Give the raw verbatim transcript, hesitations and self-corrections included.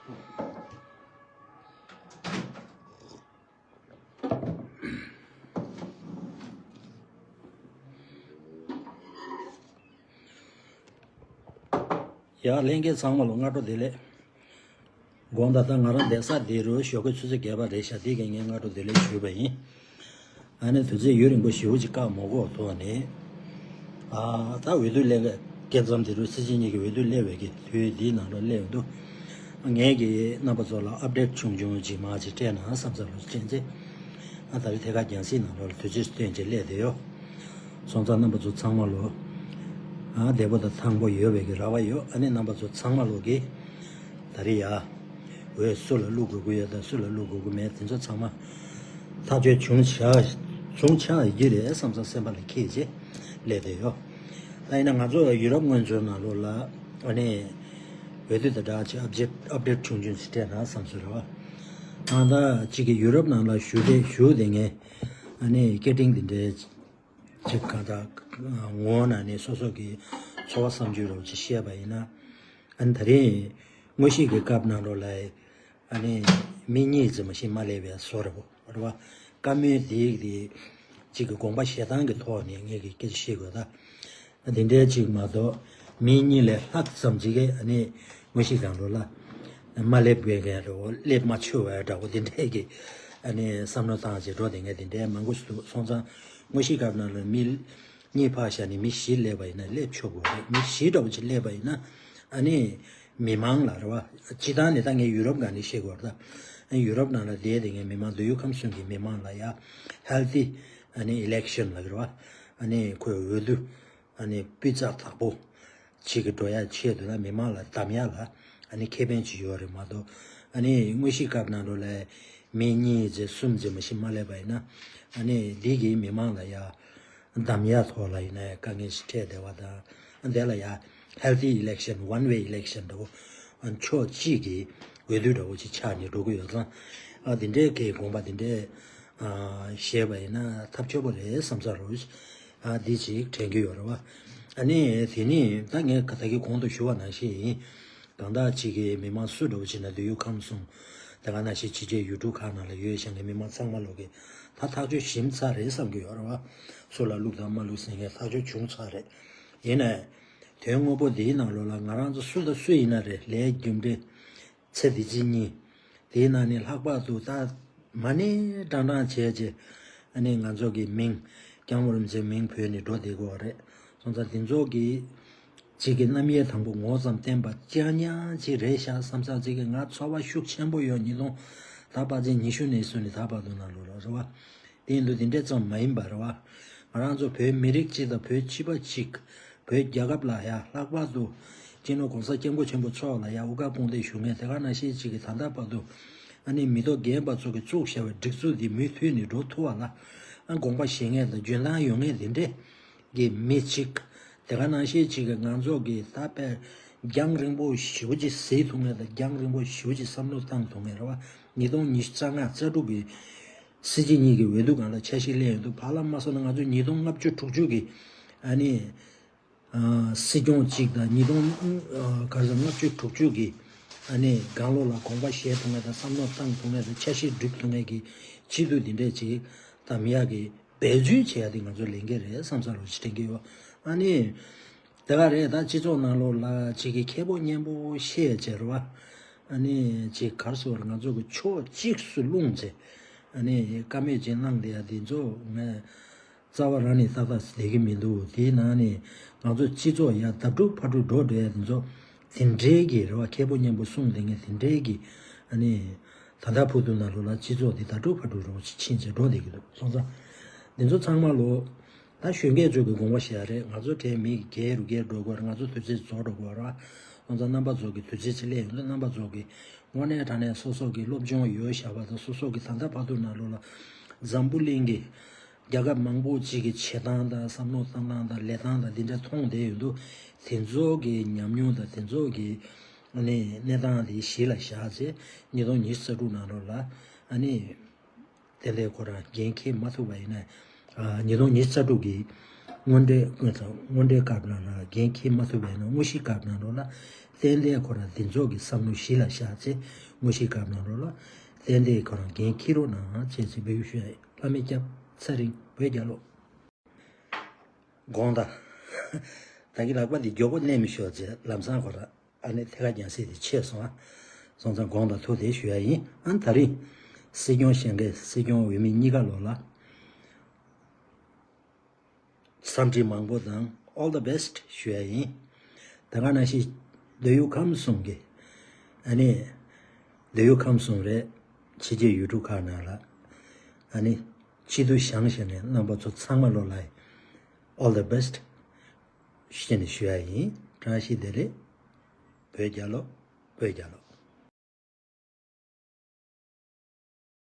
ཡ་ལྷན་རྒྱས་ཚང་མ་ལ་སྔ་དྲོ་བདེ་ལེགས། དགོངས་དག་ད་ང་རང་བསྡད་ས་འདི་རུ་ཞོགས་ཀས་ཆུ་ཚོད་བརྒྱད་པ་རེད་ཤག་འདི་གས་ངས་སྔ་དྲོ་བདེ་ལེགས་ཞུས་པ་ཡིན། ཨ་ནི་དུས་ཚོད་ཡུན་རིང་པོ་ཞེ་པོ་ཅིག་བཀག་མ་དགོས་ཐོག་ནས། ཨ་ད་འོས་བསྡུ་སླེབས་སྐབས་མཚམས་དེ་རུ་སྲིད་སྤྱི་གཉིས་ཀྱི་འོས་བསྡུ་སླེབས་པའི་གི་དུས་འདིའི་ནང་ལ་སླེབས་འདུག་ངས་ཀྱི་རྣམ་པ་ཚོ་ལ་ཨབ་ཌེཊ་ཆུང་ཆུང་ཅིག་མར་ཅིག་སྤྲད་ན་བསམ་ས་ལོ་ཅན་ཚེ། ཨ་ད་རེས་ཐད་ཀར་རྒྱང་སྲིང་ནང་ལོགས་ལ་དུས་ཚོད་སྟོན་ཅིག་སླེབས་བསྡད་ཡོད། སོང་ཙང་རྣམ་པ་ཚོ་ཚང་མ་ལོ། ཨ་བདེ་པོ་དང་ཐང་པོ་ཡོད་པའི་གི་རེ་བ་ཡོད། ཨ་ནི་རྣམ་པ་ཚོ་ཚང་མ་ལོ་གི། ད་རེས་ཡ། འོས་སུ་ལ་བླུག་དགོས་ཀྱི་ཡོད་དང་སུ་ལ་བླུག་དགོས་ཀྱི་མེད་དེ་ཚོ་ཚང་མ། ཐག་གཅོད་བྱུང་ཆ། བྱུང་ཆ་ཡི་རེད་བསམ་ས་སེམས་པ་ལ་འཁྱེར་བྱས་སླེབས་བསྡད་ཡོད། ད་ཡིན་ན་ང་ཚོ་ཡུ་རོབ་སྔོན་འཛུགས་ནང་ལོགས་ལ། ཨ་ནི། འོས་བསྡུ་དང་སྦྲགས་ཀྱི་ཨབ་ཌེཊ་ཨབ་ཌེཊ་ཆུང་ཆུང་ཞིག་སྤྲད་ན་བསམ་ཚུལ་རེད་བ། ཨ་ད་གཅིག་གི་ཡུ་རོབ་ནང་ལ་བཞུགས་བསྡད་བཞུགས་བསྡད་མཁན། ཨ་ནི་སྐད་འཕྲིན་འདི་འདྲའི་ཅིག་གང་ལྟར་ངོ་ན་ནི་སོ་སོ་གི་ཚོར་བ་བསམ་ཚུལ་རོབ་ཅིག་བཤད་པ་ཡིན་ན། ཨ་ནི་ད་རིང་དངོས་གཞི་གི་སྐབས་ནང་ལོགས་ལ་ཨ་ནི་མི་གཉིས་ཙམ་ཞིག་མ་སླེབས་པའི་བཟོ་འདྲ་པོ་རེད་བ། བཀའ་མོལ་དེ་དེ་གཅིག་གི་དགོངས་པ་བཞེས་སྟངས་ཀྱི་ཐོག་ནས་ངས་ཀྱི་སྐད་ཆ་བཤད་དགོས་ད། འདི་འདྲའི་ཅིག་མ་གཏོགས་མི་གཉིས་ལས་ལྷག་ཙམ་ཅིག་གིས་ཨ་ནི་དངོས་གཞི་སྒང་ལོགས་ལ་མ་སླེབས་དགོས་མཁན་རེད་བ། སླེབས་མ་ཆོག་པའི་འདྲ་པོ་འདི་འདྲའི་གི་ཨ་ནི་བསམ་བློ་བཏང་བྱས་འགྲོ་བསྡད་མཁན་འདི་འདྲའི་མང་པོ་ཞིག་འདུག་སོང་ཙང་དངོས་གཞི་སྐབས་ནང་ལ་མི་གཉིས་ཕར་བཞག་ནས་མི་བཞི་སླེབས་པ་ཡིན་ན་སླེབས་ཆོག་གི་རེད། མི་བཞི་འདྲ་པོ་ཅིག་སླེབས་པ་ཡིན་ན་ཨ་ནི་མི་མང་ལ་རེད་བ། སྤྱིར་བཏང་ནས་ད་ངས་ཡུ་རོབ་སྒང་ནས་བཤད་དགོས་རེད་ད། ཡུ་རོབ་ནང་ལ་བསྡད་བསྡད་མཁན་མི་མང་མདོ་དབུས་ཁམས་གསུམ་གྱི་མི་མང་ལ་ཡ་ཧེལ་ཐི་ཨ་ནི་ཨི་ལེག་ཤན་ལབ་ཀྱི་རེད་བ། ཨ་ནི་ཁོས་འོས་བསྡུ་ཨ་ནི་སྤུས་ཚད་དག་པོ་ཅིག་གི་འགྲོ་ཡ་ཆེད་དུ་ལ་མི་མང་ལ་གདམ་ཡ་ལ་ཨ་ནི་ཁེ་ཕན་ཅིག་ཡོད་རེད་མ་གཏོགས། ཨ་ནི་དངོས་གཞི་སྐབས་ནང་ལོགས་ལ་མི་གཉིས་ཙམ་གསུམ་ཙམ་མ་ཞིག་མ་སླེབས་པ་ཡིན་ན། ཨ་ནི་འདི་གིས་མི་མང་ལ་ཡ་གདམ་ཡ་ཐོག་ལ་ཡིན་ན་ཡ་དཀའ་ངལ་ཞིག་འཕྲད་བསྡད་པ་དང་། ཨ་འདི་ལ་ཡ་ཧེལ་ཐི་ཨི་ལེག་ཤན། ཝན་ཝེ་ཨི་ལེག་ཤན་འདྲ་པོ། ཨ་ཕྱོགས་གཅིག་གི་འོས་བསྡུ་འདྲ་པོ་ཅིག་ཆགས་ནས་འགྲོ་གི་ཡོད་ཙང་། ཨ་འདི་འདྲའི་གི་དགོངས་པ་འདི་འདྲའི་ཨ་བཞེས་པ་ཡིན་ན་ཐབས་སྐྱོ་པོ་རེད་བསམ་ས་རུ། ཨ་འདི་ཅིག་དྲན་གྱི་ཡོད་རེད་བ། ཨ་ནི་དེ་ནི་ད་ངས་ད་གིན་གོང་དུ་ཞུ་བ་ནང་བཞིན་ཡིན། གང་ལྟར་ཅིག་གི་མི་མང་སུ་འདྲ་པོ་ཅིག་ན་མདོ་དབུས་ཁམས་གསུམ། དེ་ག་ནང་བཞིན་ཕྱི་རྒྱལ་ཡུལ་གྲུ་ཁག་ནང་ལ་ཡོད་བཞིན་གྱི་མི་མང་ཚང་མ་ལོག་གི་ད་ཐག་གཅོད་ཞིབ་ཚགས་རེད་བསམ་གྱི་ཡོད་རེད་བ། སུ་ལ་བླུག་དང་མ་བླུག་ཟེར་མཁན་ཐག་གཅོད་བྱུང་ཚར་རེད། ཡིན་ནའི། དོན་དངོས་པོ་འདིའི་ནང་ལོགས་ལ་ང་རང་ཚོ་སུ་དང་སུ་ཡིན་ན་རེད། ལས་རྒྱུ་འབྲས་ཚེ་འདི་ཕྱི་གཉིས། དེའི་ནང་ནས་ལྷག་པར་དུ་ད་མ་ཎི་བགྲང་བགྲང་བྱས་རྗེས་ཨ་ནི་ང་ཚོ་གི་མིང་སྐྱབས་མགོན་རིན་པོ་ཆེའི་མིང་བོས་ནས་འགྲོ་བསྡད་ཀྱི་ཡོད་རེད། སོང་ཙང་འདི་ཚོ་གི་གཅིག་གི་རྣམ་དབྱེ་དང་པོ་ངོ་ཙམ་བསྟན་པ་ཅང་ཉག་ཅིག་རེད་ཤག་བསམ་ས་ཅིག་གི་ང་ཚོར་བ་ཤུགས་ཆེན་པོ་ཡོད། ཉིས་སྟོང་ད་ཕལ་ཆེར་ཉི་ཤུ་ནས་བཟུང་ནས་ད་བར་དུ་ནང་ལོགས་ལ་རེད་བ། དེ་ཡིན་དུས་དེ་འདྲས་ཙམ་མ་ཡིན་པ་རེད་བ། ང་རང་ཚོ་བོད་མི་རིགས་གཅིག་དང་བོད་སྤྱི་པ་གཅིག་བོད་རྒྱལ་ཁབ་ལ་ཡ་ལྷག་པར་དུ་སྤྱི་ནོར་༸གོང་ས་༸སྐྱབས་མགོན་ཆེན་པོ་མཆོག་ལ་ཡ་དབུ་ཁྲིད་དཔུང་སྡེ་ཞུ་མཁན་དེ་ག་ནང་བཞིན་གཅིག་གིས་ད་ལྟ་བར་དུ་ཨ་ནི་མི་ཐོག་རྒན་པ་ཚོ་གིས་བཙུགས་བཞག་པའི་སྒྲིག་འཛུགས་འདི་མུ་མཐུད་ནས་འགྲོ་ཐུབ་པ་ལ་ཨ་དགོངས་པ་བཞེས་མཁན་དང་འཇོན་ཐང་ཡོད་མཁན་དེ་འདྲས་གི་མི་གཅིག་དེ་ག་ནང་བཞིན་གཅིག་གིས་ང་ཚོ་གི་ད་དཔེ་རྒྱང་རིང་པོ་ཞེ་པོ་ཅིག་གཟིགས་ཐུབ་མཁན་དང་རྒྱང་རིང་པོ་ཞེ་པོ་ཅིག་བསམ་བློ་བཏང་ཐུབ་མཁན་རེད་བ། ཉིས་སྟོང་ཉི་ཤུ་རྩ་ལྔ་རྩ་དྲུག་གི་སྲིད་སྤྱི་གཉིས་ཀྱི་འོས་བསྡུ་སྒང་ལ་འཆར་གཞི་སླེབས་ཡོང་དུས་བར་ལ་མ་སོང་ན་ང་ཚོ་ཉིས་སྟོང་ལྔ་བཅུ་དྲུག་ཅུ་གི་ཨ་ནི་ཨ་སྲིད་སྐྱོང་གཅིག་དང་ཉིས་སྟོང་ཨ་ག་རེ་ཟེར་ལྔ་བཅུ་དྲུག་ཅུ་གི་ཨ་ནི་སྒང་ལོགས་ལ་དགོངས་པ་བཞེས་ཐུབ་མཁན་དང་བསམ་བློ་བཏང་ཐུབ་མཁན་དང་འཆར་གཞི་སྒྲིག་ཐུབ་མཁན་གྱི་སྤྱི་འཐུས་འདི་འདྲས་ཅིག་གདམ་ཡག་གི་འབད་བརྩོན་བྱེད་ཡག་དེ་ང་ཚོ་ལས་འགན་རེད་བསམ་ས་རུ་ཅིག་དྲན་གྱི་ཡོད། ཨ་ནི། དེ་ག་རེད། ད་སྤྱི་ཚོགས་ནང་ལོགས་ལ་ཅིག་གི་ཁེ་པོ་སྙན་པོ་བཤད་བྱས་རེད་བ། ཨ་ནི་ཅིག་ག་རེ་ཟེར་དགོས་རེད། ང་ཚོ་གི་ཕྱོགས་གཅིག་སུ་ལྷུང་བྱས་ཨ་ནི་བཀའ་མོལ་ཅིག་གནང་བསྡད་ཡ་འདི་ཚོ་ངས་རྩ་བ་རང་ནས་ཏག་ཏག་བསྡད་ཀྱི་མི་འདུག་དེའི་ནང་ནས་ང་ཚོ་སྤྱི་ཚོགས་ཡར་ལྡབ་དྲུག་ཕར་དྲུག་འགྲོ་བསྡད་ཡ་འདི་ཚོ་དེ་འདྲའི་གི་རེད་བ། ཁེ་པོ་སྙན་པོ་གསུངས་བསྡད་མཁན་དེ་འདྲའི་གི་ཨ་ནི་ད་ལྟ་བར་དུ་ནང་ལོགས་ལ་སྤྱི་ཚོགས་འདི་ལྡབ་དྲུག་ཕར་དྲུག་རེད་བ་ཕྱིན་བྱས་འགྲོ་བསྡད་ཀྱི་འདུག་སོང་ཙང་འདི་ཚོ་ཚང་མ་ལོ། ད་གཞོན་སྐྱེས་ཚོ་གི་དགོངས་པ་བཞེས་ཡ་རེད། ང་ཚོ་གྲས་མི་བརྒྱད་རུ་བརྒྱད་འགྲོ་དགོས་རེད། ང་ཚོ་དུས་ཚོད་རྫོགས་འགྲོ་དགོས་རེད། ང་ཚོ་རྣམ་པ་ཚོ་གི་དུས་ཚོད་ཅིག་སླེབས་ཡོང་དུས་རྣམ་པ་ཚོ་གི་དངོས་གནས་དྲང་གནས་སོ་སོ་གི་སློབ་སྦྱོང་ཡོད་བཞག་པ་དང་སོ་སོ་གི་ད་ལྟ་བར་དུ་ནང་ལོགས་ལ་འཛམ་བུ་གླིང་གི་རྒྱལ་ཁབ་མང་པོ་ཅིག་གི་བྱེད་སྟངས་དང་བསམ་བློ་བཏང་སྟངས་དང་ལས་སྟངས་དང་འདི་འདྲ་མཐོང་བསྡད་ཡོང་དུས་དེ་ཚོ་གི་ཉམས་མྱོང་དང་དེ་ཚོ་གི་ཨ་ནི་གནས་སྟངས་དེ་གཞི་ལ་བཞག་བྱས་ཉིས་སྟོང་ཉི་ཤུ་རྩ་དྲུག་ནང་ལོགས་ལ་ཨ་ནི། དེ་ལས་ཁོ་རང་འགན་འཁྱེར་མ་ཐུབ་པ་ཡིན་ན། ཨ་ཉིས་སྟོང་ཉི་ཤུ་རྩ་དྲུག་གི་དངོས་འབྲེལ་དངོས་དང་དངོས་འབྲེལ་སྐབས་ནང་ལ་འགན་འཁྱེར་མ་ཐུབ་པ་ཡིན་ན་དངོས་གཞིའི་སྐབས་ནང་ལོགས་ལ་ ཏན་ཏན་ཁོ་རང་འདི་ཚོ་གི་བསམ་བློ་གཞི་ལ་བཞག་ཚེ་དངོས་གཞི་ག་གནང་རོགས་ལ། ཏན་ཏན་ཁོ་རང་འགན་འཁྱེར་རོགས་གནང་བྱས་ཚེ་འབོད་སྐུལ་ཞུ་ཡ་ཡིན། བླ་མས་སྐྱབས། ཚེ་རིང་། བོད་རྒྱལ་ལོ། དགོངས་དག་ད་གི་ལག་པ་འདི་མགྱོགས་པོ་མནན་མི་ཤོག་ཅེས་ལམ་སང་ཁོ་ར་ཨ་ནི་ཐད་ཀར་རྒྱང་སྲིང་དེ་ཆད་སོང་ཨ། སོང་ཙང་དགོངས་དག་ཐུགས་དེ་ཞུ་ཡ་ཡིན། ཨ་ད་རིང་སྲིད་སྐྱོང་གཞན་གའི་སྲིད་སྐྱོང་འོས་མི་གཉིས་ཀ་ལོ་ལ་འཚམས་འདྲི་མང་པོ་དང་all the best ཞུ་ཡ་ཡིན། ད་ག་ནང་བཞིན་Do you come soon གི་ཨ་ནི་Do you come soon རེད། ཕྱི་རྒྱལ་ཡུལ་གྲུ་ཁག་ནང་ལ་ཨ་ནི་སྐྱིད་སྡུག་བཞེངས་བཞིན་ནས་རྣམ་པ་ཚོ་ཚང་མ་ལོ་ལ་all the best ཞེས་ནས་ཞུ་ཡ་ཡིན། བཀྲ་ཤིས་བདེ་ལེགས། བོད་རྒྱལ་ལོ། བོད་རྒྱལ་ལོ།